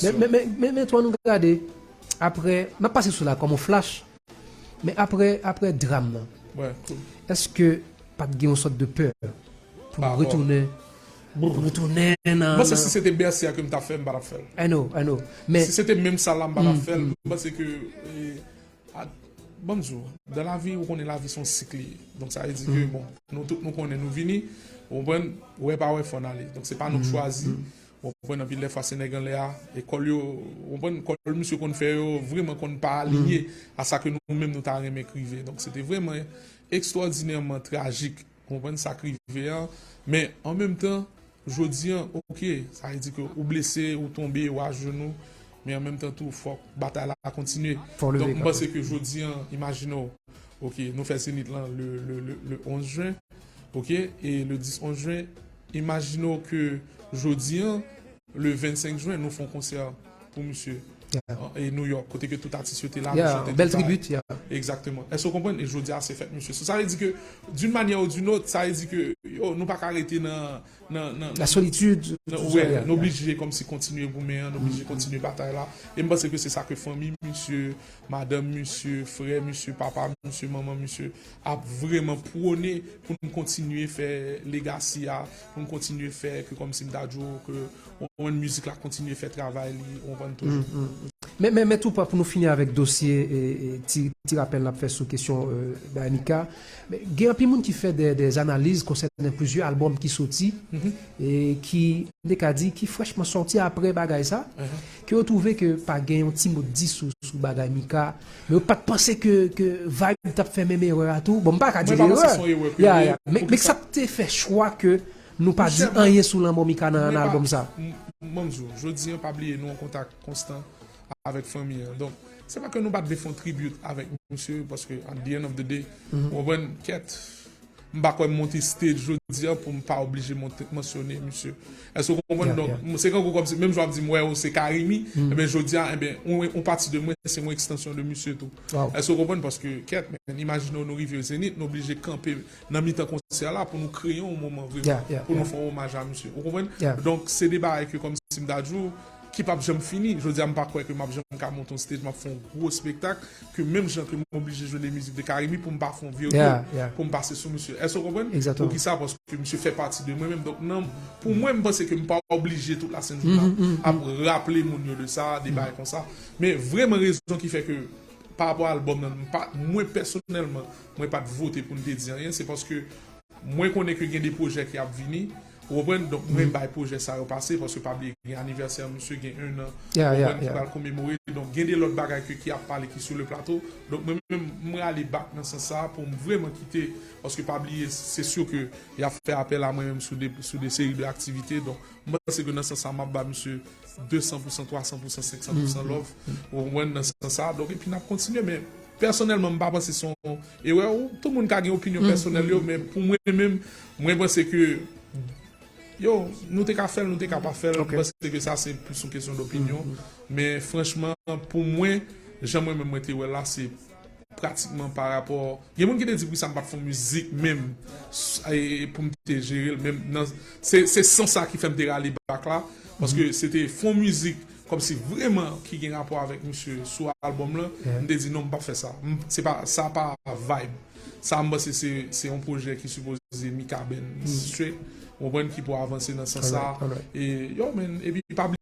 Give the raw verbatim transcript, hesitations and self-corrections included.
Men, men, men, men, men, tou, ann gade, apre, m ap pase sou la kòm yon flash, men apre, apre dram nan, Ouais, cool. Èske pa t gen yon sòt de pè pou Par retounen, pou retounen nan, Mwen se nan si se te Bèsi a ke m t ap fè, m pa t ap fè l. I know, I know. Men Si se te menm sa la, m pa t ap fè l. M panse ke, eh, a- ban m di w, dans la vie, ou konnen lavi se yon sik li ye. Donk sa vle di ke, bon, nou tout nou konnen nou vini, ou konprann, wè pa wè fò n ale. Donk se pa nou k chwazi. Ou konprann, anpil lè fwa se nèg anlè a, e kòl yo, ou konprann, kòl misye konn fè yo, vrèman konn pa alinye a sa ke nou menm nou ta renmen k rive. Donk se te vrèman ekstwòdinèman trajik, ou konprann, sa k rive an. Men an menm tan, jodi an, oke, sa vle di ke ou blese, ou tonbe, ou ajenou, men an menm tan tou, fòk batay la kontinye. Fò leve Donk m kanpe. Panse ke jodi an, imajine w, oke, nou fè Zenith lan le, le, le, le onz jen, oke, e le dis onz jen, imajine w ke jodi an, le vennsenk jen, nou fè yon konsè pou misye. Yeah. An- E New York, kote ke tout atis yo te la, Yeah, nou chante bèl tout bagay. Tribute, yeah. Egzakteman. Èske w konprann? E jodi a, se fèt misye. So, sa vle di ke, d'une manière ou d'une autre, sa vle di ke, yo, nou pa ka rete nan, nan, nan, La solitude, nan- tout wè, sa, yeah, nou yeah. Oblije kòmsi kontinye goumen an, nou oblije kontinye batay la. E m panse ke se sa ke fanmi misye, madanm misye, frè misye, papa misye, manman misye ap vrèman pwone pou n kontinye fè legasi a, pou n kontinye fè ke kòmsi m ta di w ke on mizik la kontinye fè travay li, ou konprann toujou. Men, men, men tou pa pou nou fini avèk dosye e, e, ti, ti rapèl n ap fè sou kesyon e, Danica. Men, gen anpil moun ki fè de, de analiz konsènan plizyè albòm ki soti e ki, m te ka di, ki frèchman sòti apre bagay sa, ke yo twouve ke pa gen yon ti mo di sou, sou bagay Mika, men yo pa t panse ke, ke Vybz t ap fè menm erè a tou. Bon, m pa ka di Mwen pa panse erè. se yon erè ke Ya, li ye. ya. Men, men sa k te fè chwa ke nou pa di Monchè, anyen sou lanmò Mika nan, mwen nan pa- albòm sa. M- Mwen m di w, jodi an, pa bliye, nou an kontak konstan avèk fanmi an. Donk, se pa ke nou pa t vle fè yon tribute avèk misye, paske at the end of the day, ou konprann, kèt, m pa kwè m monte stage jodi an pou m pa oblije monte, mansyone misye. Èske w konprann? Yeah, Donk, yeah. m- se kankou kòmsi, menm jan w ap di m, wè, w se Carimi, ebyen, jodi an, ebyen, yon, yon pati de mwen, se yon ekstansyon de misye tou. Wow. Èske w konprann? Paske, kèt, men, imajine w, nou rive Zenith, nou oblije kanpe nan mitan konsè la pou nou kreye yon moman vrèman, Yeah, yeah, pou nou yeah. fè yon omaj a misye. Ou konprann? Yeah. Donk, se de bagay ke kòmsi m ta di w, ki p ap janm fini. Jodi a, m pa kwè ke m ap janm ka monte yon stage, m ap fè yon gwo espektak, ke menm jan ke m oblije jwe de mizik de Carimi pou m pa fè yon vye Yeah, kou, yeah. pou m pase sou misye. Èske w konprann? Exactement. Poukisa? Paske misye fè pati de mwen menm. Donk, nan, pou mwen, m panse ke m pa oblije tout la sent jounen ap raple moun yo de sa, de bagay konsa. Men vrèman rezon ki fè ke, pa rapò a albòm nan, m pa, mwen pèsonèlman, mwen pa t vote pou n te di anyen, se paske mwen konnen ke gen de pwojè ki ap vini, ou konprann? Donk, mwen bay pwojè sa yo pase, paske pa bliye, gen anivèsè misye, gen en an, Yeah, ou yeah, konprann, ki yeah. Pral komemore. Donk, gen de lòt bagay ke, ki ap pale, ki sou le plato. Donk, mwen menm, mwen ale back nan sans sa, pou m vrèman kite, paske pa bliye, se si ke y ap fè apèl a mwen menm sou de, sou de seri de aktivite. Donk, m panse ke nan sans sa, m ap ba misye de san pou san, twa san pou san, senk san pou san love. Ou konprann, nan sans sa. Donk, epi n ap kontinye, men pèsonèlman, m pa panse se yon erè. Ou, tout moun ka gen opinyon pèsonèl yo, men pou mwen menm, mwen panse ke, yo, nou te ka fè l, nou te ka pa fè l. Ok. M panse ke sa se plis yon kesyon dopinyon. Men franchman, pou mwen, jan mwen menm mwen te wè l la, se pratikman pa rapò. Gen moun ki te di poukisa m pa t fè yon mizik menm s- e, e pou m te jere l menm nan, se, se sans sa ki fè m te rale back la, paske se te fè yon mizik kòmsi vrèman ki gen rapò avèk misye sou albòm lan. M te di non, m p ap fè sa. M- se pa, sa pa vibe. Sa m panse se, se yon pwojè ki sipoze Mikaben straight, ou konprann, ki pou avanse nan sans sa. Alright, alright. E yo, men, epi pa